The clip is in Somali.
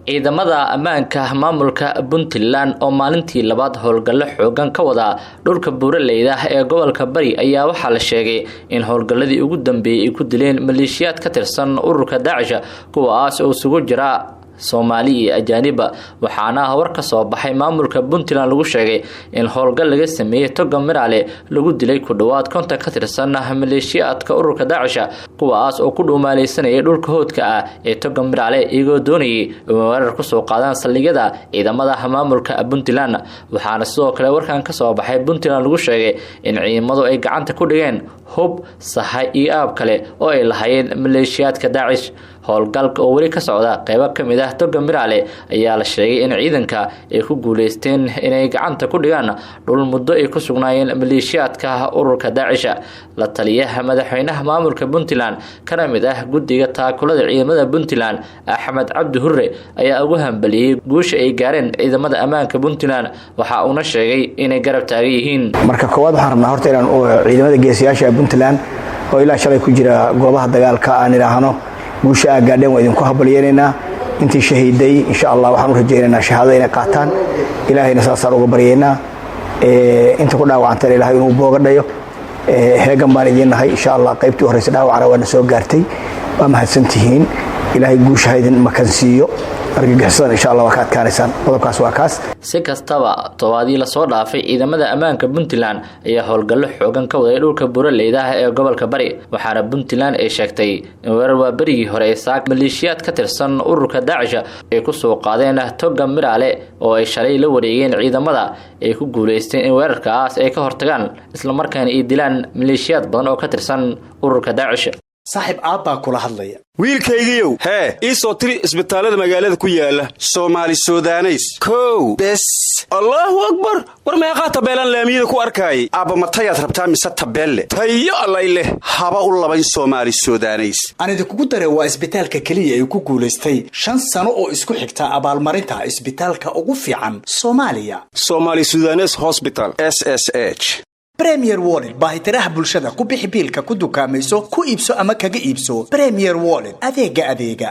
Ciidamada ammaanka maamulka Puntland oo maalintii labaad howlgallo xoogan ka wada dhulka buuraleyda ee gobolka Bari ayaa waxaa la sheegay in howlgalladii ugu dambeeyey ay ku dileen maleeshiyaad ka tirsan ururka Daacish, kuwaas oo isugu jira Soomaali iyo ajaaniba. Waxaana war ka soo baxay maamulka Puntland lagu sheegay in howlgal laga sameeyey Toga Miraale lagu dilay ku dhowaad 50 ka tirsan maleeshiyaadka ururka Daacisha, kuwaas oo ku dhuumaaleysanayay dhulka hoodka ah ee Toga Miraale, iyagoo doonayay in weerar kusoo qaadaan saldhigyada ciidamada maamulka Puntland. Waxaana sidoo kale warkan kasoo baxay Puntland lagu sheegay in ciidamadu ay gacanta ku dhigeen hub, sahay iyo aab kale oo ay lahaayeen maleeshiyaadka Daacish. Howlgalka oo weli ka socda qeybo ka mid ah Toga Miraale ayaa la sheegay in ciidanka ay ku guuleysteen inay gacanta ku dhigaan dhul muddo ay ku sugnaayeen maleeshiyaadka ururka Daacisha. La taliyaha madaxweynaha maamulka Puntland kana mid ah guddiga taakulada ciidamada Puntland, Axmed Cabdi Hurre, ayaa ugu hambaliyey guusha ay gaareen ciidamada ammaanka Puntland, waxa uuna sheegay inay garab taagan yihiin. Marka koowaad, waxaan rabnaa horta inaan ciidamada geesiyaasha Puntland oo ilaa shalay ku jira goobaha dagaalka aan idhaahno: guusha aa gaadheen waa idinku hambalyeynaynaa. Intii shahiiday, insha Allah, waxaan u rajaynaynaa shahaadada inay qaataan, Ilaahayna saasaan uga baryaynaa. Inta ku dhaawacantana Ilahay inuu booga dhayo. Heegan baan idiin nahay, insha Allah. Qaybtii horeysa dhaawacana waana soo gaartay. Waa mahadsantihiin. Ilaahay guusha ha idin makansiiyo. Argagixisadan, insha Allah, waa ka adkaanaysaan. Qodobkaas waa kaas. Si kastaba, tobaadii lasoo dhaafay ciidamada ammaanka Puntland ayaa howlgallo xoogan ka waday dhulka buuraleyda ah ee gobolka Bari, waxaana Puntland ay sheegtay in weerar waa berigii hore ee saak maleeshiyaad ka tirsan ururka Daacisha ay kusoo qaadeen Toga Miraale oo ay shalay la wareegeen ciidamada ay ku guuleysteen in weerarkaas ay ka hortagaan, islamarkaana ay dilaan maleeshiyaad badan oo ka tirsan ururka Daacish. Saaxib, aabbaa kula hadlaya. Wiilkaygiiow hee, ii soo tiri isbitaallada magaalada ku yaala Soomaali Sudaneys. Kow bes. Allaahu akbar! War meeqaa tabeelaan laamiyada ku arkaayay? Aabba, matayaad rabtaa mise tabeelle? Tayo allay leh. Haba u labayn Soomaali Sudaneys. Aan idinkugu daree, waa isbitaalka keliya ee ku guulaystay 5 sano oo isku xigta abaalmarinta isbitaalka ugu fiican Soomaaliya. Somali Sudanes Hosbital, SSH. Premier Wallet, baahitiraha bulshada. Ku bixi biilka, ku dukaamayso, ku iibso ama kaga iibso. Premier Wallet, adeega adeega.